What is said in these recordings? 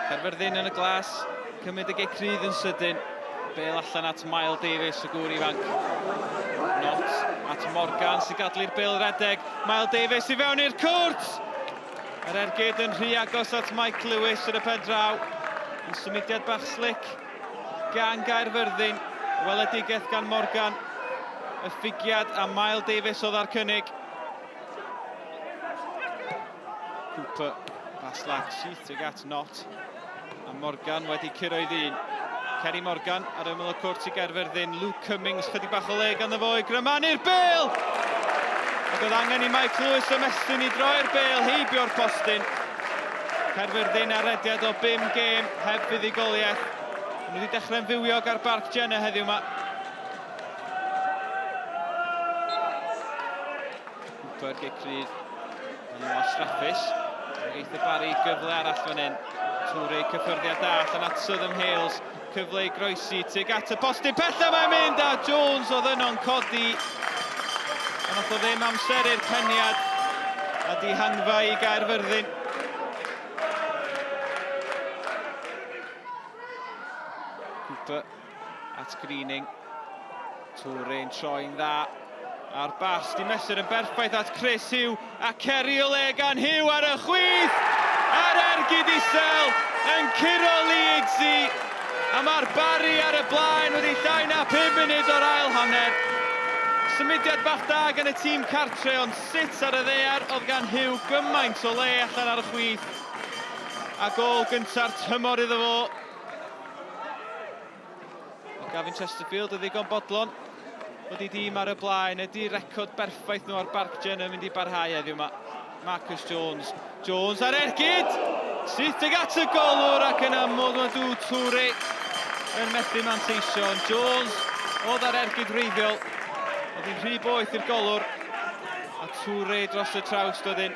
Caerfyrddin yn y glas, cymryd y gic rydd yn sydyn. Bel allan at Mael Davies, y gŵr ifanc. Not at Morgan sy'n gadlu'r bel redeg. Mael Davies i fewn i'r cwrt! Yr ergyd yn rhy agos at Mike Lewis yn y pen draw. Yn symudiad bach slic gan Gaerfyrddin. Weledigaeth gan Morgan. Y ffigiad a Mael Davies oedd ar cynnig. Cooper, Baslak, syth tuag at Knott. A Morgan wedi curo i ddyn. Kerry Morgan ar ymyl y cwrt i Gaerfyrddin. Luke Cummings, chydig bach o le ganddo fo i grymanu'r bel! Ac oedd angen i Mike Lewis ymestyn i droi'r bel heibio'r postyn. Caerfyrddin ar rediad o 5 gêm heb fuddugoliaeth. Maen nhw wedi dechrau'n fywiog ar Barc Jenner heddiw yma. Cooper, gic rhydd yn wastraffus. Geith y Barry gyfle arall fan hyn. Toure cyffyrddiad da allan at Southern Hales. Cyfle i groesi tuag at y postyn pella mae'n mynd a Jones oedd yno'n codi. Ond nath o ddim amseru'r peniad a dihangfa i Gaerfyrddin. Cooper at Greening. Toure'n troi'n dda. A'r bas di mesur yn berffaith at Chris Hugh a Ceri o le gan Hugh ar y chwith. A'r ergyd isel yn curo Leedsi. A mae'r Barri ar y blaen wedi llai na 5 munud o'r ail hanner. Symudiad bach da gan y tîm cartre ond sut ar y ddaear oedd gan Hugh gymaint o le allan ar y chwith. A gôl gynta'r tymor iddo fo. Mae Gavin Chesterfield yn ddigon bodlon bod ei dîm ar y blaen. Ydy record berffaith nhw ar Barc Jenner yn mynd i barhau heddiw yma? Marcus Jones. Jones ar ergyd! Syth tuag at y golwr ac yna Modou Toure yn methu manteisio. Jones oedd ar ergyd wreiddiol. Oedd hi'n rhy boeth i'r golwr. A Toure dros y trawst wedyn.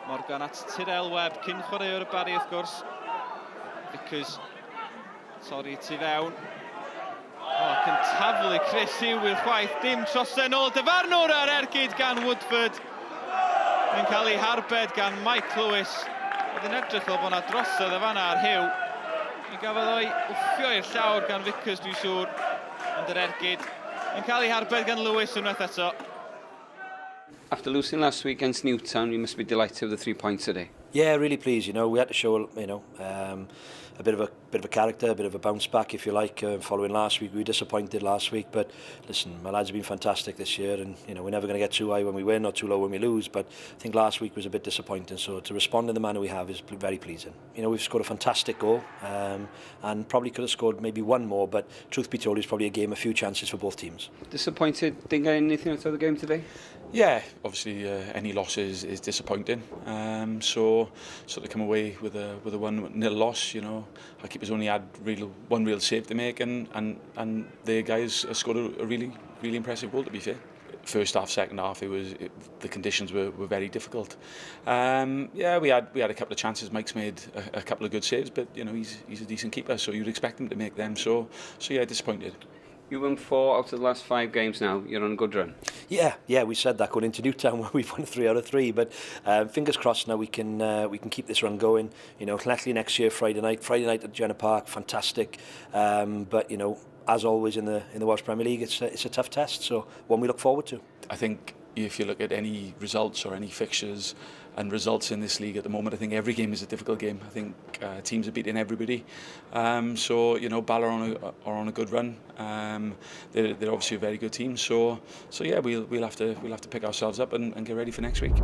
Morgan at Tyrell Webb, cyn chwaraewr y Barry wrth gwrs. Vickers, torri tu fewn. O, ac yn taflu Chris Hugh i'r chwaith, dim trosedd nôl. Dyfarnwr ar ergyd gan Woodford. Yn cael ei harbed gan Mike Lewis. Oedd yn edrych fel bod yna drosedd y fanna ar Hugh. Mi gafodd o'i wffio i'r llawr gan Vickers, dwi'n siŵr. Ond yr ergyd yn cael ei harbed gan Lewis unwaith eto. After losing last week against Newtown, you must be delighted with the three points today. Yeah, really pleased. You know, we had to show, you know, um, a bit of a bit of a character, a bit of a bounce back, if you like, uh, following last week. We were disappointed last week, but listen, my lads have been fantastic this year, and you know, we're never going to get too high when we win or too low when we lose. But I think last week was a bit disappointing. So to respond in the manner we have is very pleasing. You know, we've scored a fantastic goal, um, and probably could have scored maybe one more. But truth be told, it's probably a game, a few chances for both teams. Disappointed, didn't get anything out of the game today? Yeah, obviously uh, any loss is, is disappointing. Um, so, so to come away with a with a 1-0 loss, you know, our keeper's only had real one real save to make, and and and their guys scored a, a really really impressive goal to be fair. First half, second half, it was it, the conditions were, were very difficult. Um, yeah, we had we had a couple of chances. Mike's made a, a couple of good saves, but you know he's he's a decent keeper, so you'd expect him to make them. So so yeah, disappointed. You won four out of the last five games now. You're on a good run. Yeah, yeah, we said that going into Newtown where we've won three out of three. But um, fingers crossed now we can uh, we can keep this run going. You know, Llanelli next year, Friday night, Friday night at Jenner Park, fantastic. Um, but you know, as always in the in the Welsh Premier League, it's a, it's a tough test. So one we look forward to. I think if you look at any results or any fixtures and results in this league at the moment, I think every game is a difficult game. I think uh, teams are beating everybody. Um, so, you know, Bala are on a, are on a good run. Um, they're, they're obviously a very good team. So, so yeah, we'll, we'll, have, to, we'll have to pick ourselves up and, and get ready for next week.